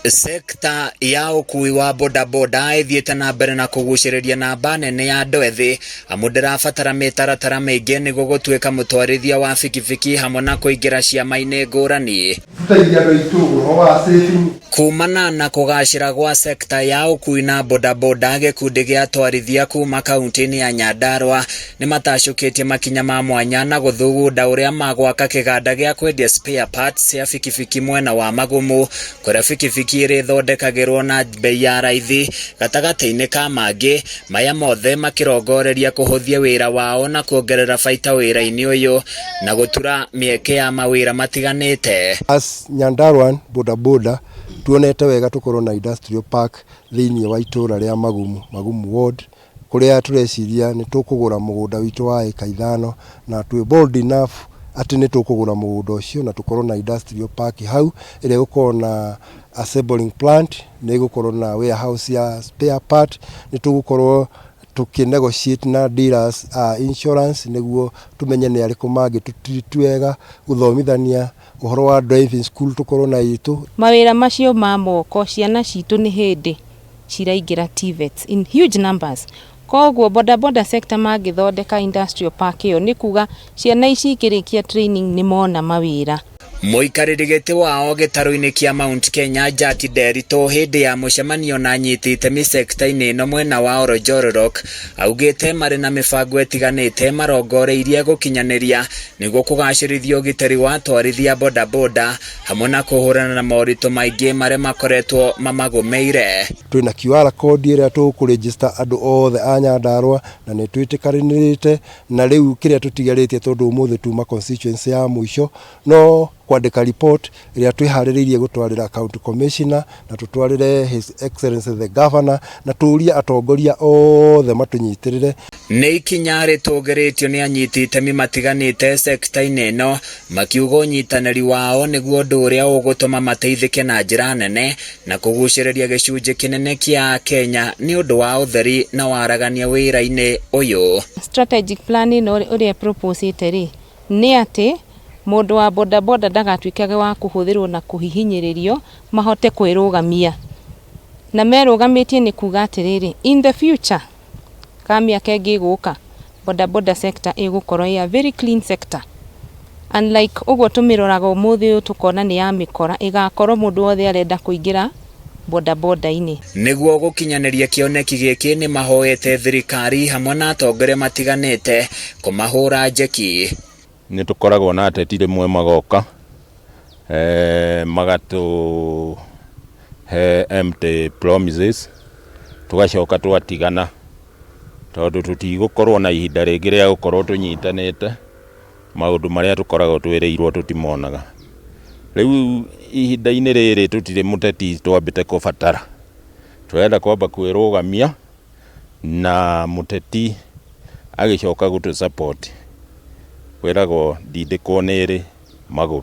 Sekta ya ũkui wa bodaboda ĩthiĩte na mbere na kũgucĩrĩria namba nene ya andũ ethĩ amu ndĩrabatara mĩtaratara mĩingĩ nĩguo gũtuĩka mũtwarithia wa bikibiki hamwe na kũingĩra ciama-inĩ ngũrani. Tũteithie andũ aitũ ũhoro wa saving. Kumana na kũgacĩra gwa sekta ya ũkui na bodaboda, gĩkundi gĩa atwarithia kuma kaunti-inĩ ya Nyandarua nĩ matacũkĩtie makinya ma mwanya na gũthugunda ũrĩa magwaka kĩganda gĩa kwendia spare parts cia bikibiki mwena wa Magumu, kũrĩa bikibiki ĩrĩthondekagĩrwo na mbei ya raithi gatagatĩ-inĩ ka mangĩ, maya mothe makĩrongoreria kũhũthia wĩra wao na kuongerera baita wĩra-inĩ ũyũ na gũtura mĩeke ya mawĩra matiganĩte. As Nyandaruan boda boda tuonete wega tũkorwo na industrial park thĩinĩ wa itũra rĩa Magumu, Magumu ward, kũrĩa tũreciria nĩ tũkũgũra mũgũnda witũ wa ĩka 5 na twĩ bold enough atĩ nĩ tũkũgũra mũgũnda ũcio na tũkorwo na industrial park hau ĩrĩa ĩgũkorwo na assembling plant, nĩ ĩgũkorwo na warehouse ya spare part, nĩ tũgũkorwo tũkĩ negotiate na dealers a insurance nĩguo tũmenye nĩ arĩkũ mangĩtũ wega, gũthomithania ũhoro wa driving school tũkorwo na itũ. Mawĩra macio ma moko, ciana citũ nĩ hĩndĩ ciraingĩra TVETs in huge numbers. Koguo bodaboda sector mangĩthondeka industrial park ĩyo, nĩ kuga ciana ici ikĩrĩkia training nĩ mona mawĩra. Mũikarĩri gĩtĩ wao gĩtarũ-inĩ kĩa Mount Kenya, Jack Nderitu, hĩndĩ ya mũcemanio na anyiti itemi sekta-inĩ ĩno mwena wa Oronjororok, augĩte marĩ na mĩbango ĩtiganĩte marongoreirie gũkinyanĩria nĩguo kũgacĩrithia ũgitĩri wa atwarithia bodaboda hamwe na kũhũrana na moritũ maingĩ marĩa makoretwo mamagũmĩire. Twĩna QR code ĩrĩa tũkũregister andũ othe a Nyandarua na nĩ twĩtĩkanĩrĩte, na rĩu kĩrĩa tũtigarĩtie, tondũ ũmũthĩ tuma constituency ya mũico, no kwandĩka report ĩrĩa twĩharĩrĩirie gũtwarĩra county commissioner na tũtwarĩre His Excellency the Governor na tũrie atongoria othe matũnyitĩrĩre. Nĩ ikinya rĩtũgĩrĩtio nĩ anyiti itemi matiganĩte sekta-inĩ ĩno, makiuga ũnyitanĩri wao nĩguo ũndũ ũrĩa ũgũtũma mateithĩke na njĩra nene na kũgucĩrĩria gĩcunjĩ kĩnene kĩa Kenya nĩ ũndũ wa ũtheri na waragania wĩra-inĩ ũyũ. Strategic plan ĩno ũrĩa proposĩte rĩ, nĩ atĩ mũndũ wa bodaboda ndagatuĩkage wa kũhũthĩrwo na kũhihinyĩrĩrio, mahote kwĩrũgamia na merũgamĩtie, nĩ kuga atĩrĩrĩ, in the future, ka mĩaka ĩngĩ ĩgũka, bodaboda sector ĩgũkorwo ĩ a very clean sector, unlike ũguo tũmĩroraga ũmũthĩ ũyũ tũkona nĩ ya mĩkora. Ĩgakorwo mũndũ wothe arenda kũingĩra bodaboda-inĩ. Nĩguo gũkinyanĩria kĩoneki gĩkĩ, nĩ mahoete thirikari hamwe na atongoria matiganĩte kũmahũra njeki. Nĩ tũkoragwo na ateti rĩmwe magoka magatũhe empty promises, tũgacoka twatigana, tondũ tũtigũkorwo na ihinda rĩngĩ rĩa gũkorwo tũnyitanĩte. Maũndũ marĩa tũkoragwo twĩrĩirwo tũtimonaga. Rĩu ihinda-inĩ rĩrĩ tũtirĩ mũteti twambĩte kũbatara, tũrenda kwamba kwĩrũgamia na mũteti agĩcoka gũtũ support, kwĩragwo ndindĩkwo nĩ ĩrĩ magũrũ.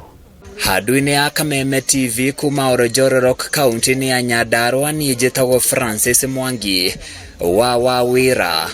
Handũ-inĩ ya Kameme TV kuma Oronjororok, kaunti-inĩ ya Nyandarua, niĩ njĩtagwo Francis Mwangi wa Wawĩra.